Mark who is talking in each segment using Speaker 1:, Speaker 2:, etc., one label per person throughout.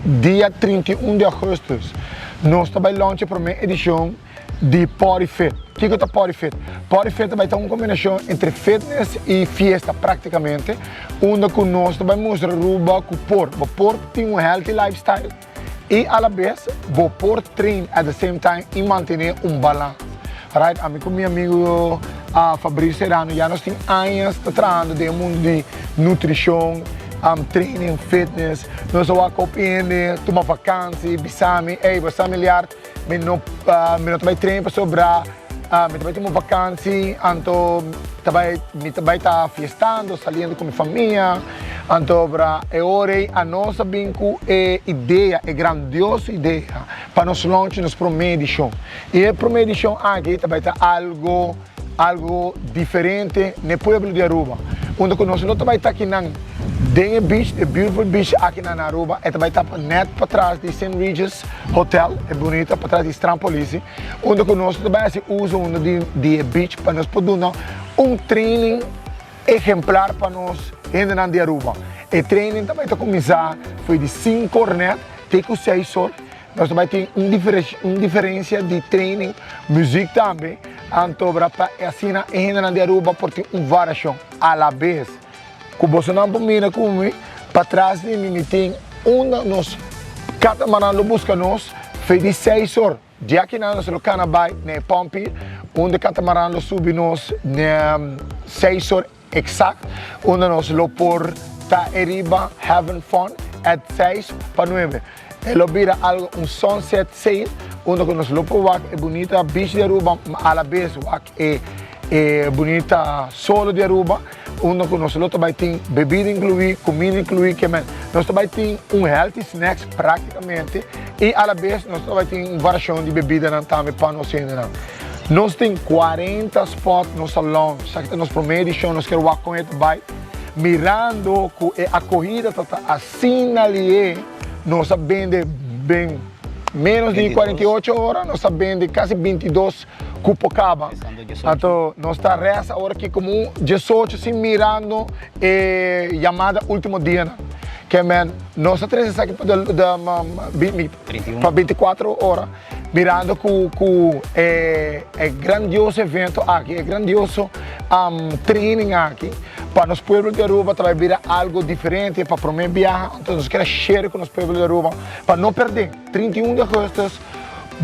Speaker 1: Dia 31 di augustus nos ta bay launch e prome edicion di Party Fit. Kico ta Party Fit? Party Fit ta bay ta un combinacion entre fitness y fiesta practicamente, unda cu nos ta bay mustra Aruba cu por bo por tin un healthy lifestyle y a la bes bo por train at the same time y mantene un balans. Right, ami cu mi amigo Fabricio Serrano ya nos tin añas ta trahando den e mundo di nutricion, training, fitness. Nos a wak hopi hende tuma vakantie, bisa mi, ey bo sa Miliard, mi no mi no ta bai train pasobra mi ta bai tuma vakantie, anto ta bai mi ta bai ta fiestando, saliendo cu mi famia. Anto bra e ora ey anos a bin cu e idea, e grandioso idea pa nos launch nos prome edicion. Y e prome edicion aki ta bai ta algo algo diferente n'e pueblo di Aruba, unda cu nos lo ta bai ta akinan den e beach, e beautiful beach akinan na Aruba, e ta bai ta net patras di Saint Regis Hotel, e bunita patras di Strand Politie, unda cu nos lo ta bai haci uso unda di di e beach pa nos por duna un training ehemplar pa nos hendenan di Aruba. E training ta bai ta cuminsa for di cinco or net te cu seis or. Nos ta bai tin un un diferencia di training, muziek tambe, anto bra pa asina e hendenan di Aruba por tin un variacion. A la bes cu bosonan por mira cu mi, patras di mi mi tin unda nos catamaran lo busca nos fe di seis or. Di akinan nos lo cana bai na e pompi unda e catamaran lo subi nos na seis or Exact, unda nos lo por ta eriba having fun at seis pa nuebe. E lo bira algo un sunset sail unda cu nos lo por wak e bunita beach di Aruba ma alabes wak e e bunita solo di Aruba unda cu nos lo ta bay tin bebida inclui, comida inclui ke men nos ta bay tin un healthy snacks practicamente y alabes nos ta bay tin un variacion di bebidanan tambe pa nos hendenan. Nos tin 40 spot nos ta launch, esaki ta nos prome edicion, nos kier wak con e ta bay. Mirando cu e acogida ta ta asina lihe, nos a bende den menos di 48 ora, nos a bende casi 22 cupo caba. Anto nos ta resta awor aki como un 18 sin mirando e yamada ultimo dianan. Ke men nos a trece esaki pa 24 ora. Mirando cu cu e e grandioso evento aki, e grandioso training aki pa nos pueblo di Aruba ta bay bira algo diferente pa prome biaha, entonces nos kier a share cu nos pueblo di Aruba pa no perde. 31 di augustus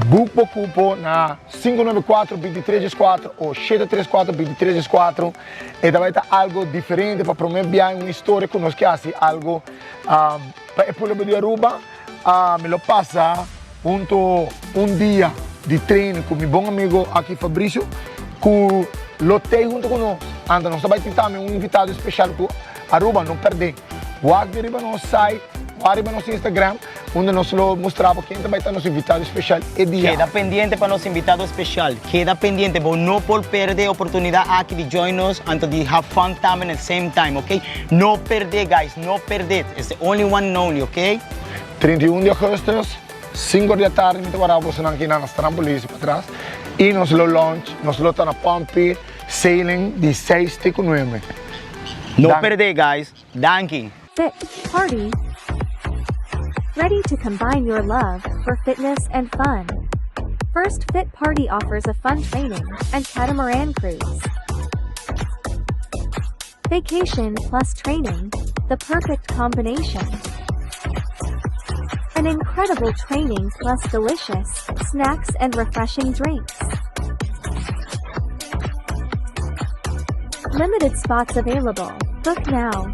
Speaker 1: book bo cupo na 594 2314 o 734 2314, e ta bay ta algo diferente pa prome biaha, un historia cu nos kier haci algo pa e pueblo di Aruba. Mi lo pasa hunto un dia di training cu mi bon amigo aki Fabricio cu lo tey hunto cu nos. Anto nos ta bay tin tambe un invitado special cu Aruba no perde. Wak di riba nos site, wak riba nos Instagram unda nos lo mustra bo ken ta bay ta nos invitado special e dia.
Speaker 2: Keda pendiente pa nos invitado special. Keda pendiente, bo no por perde e oportunidad aki di join nos anto di have fun tambe at the same time, ok? No perde guys, no perde. It's the only one and only, ok?
Speaker 1: 31 di augustus, 5 or di atardi mi ta wara bosonan aki na Strand Police patras y nos lo launch, nos lo ta na Pompi sailing di 6 te cu 9.
Speaker 2: No perde guys, danki.
Speaker 3: Fit Party Ready to combine your love for fitness and fun. First Fit Party offers a fun training and catamaran cruise. Vacation plus training, the perfect combination. An incredible training plus delicious snacks and refreshing drinks. Limited spots available. Book now.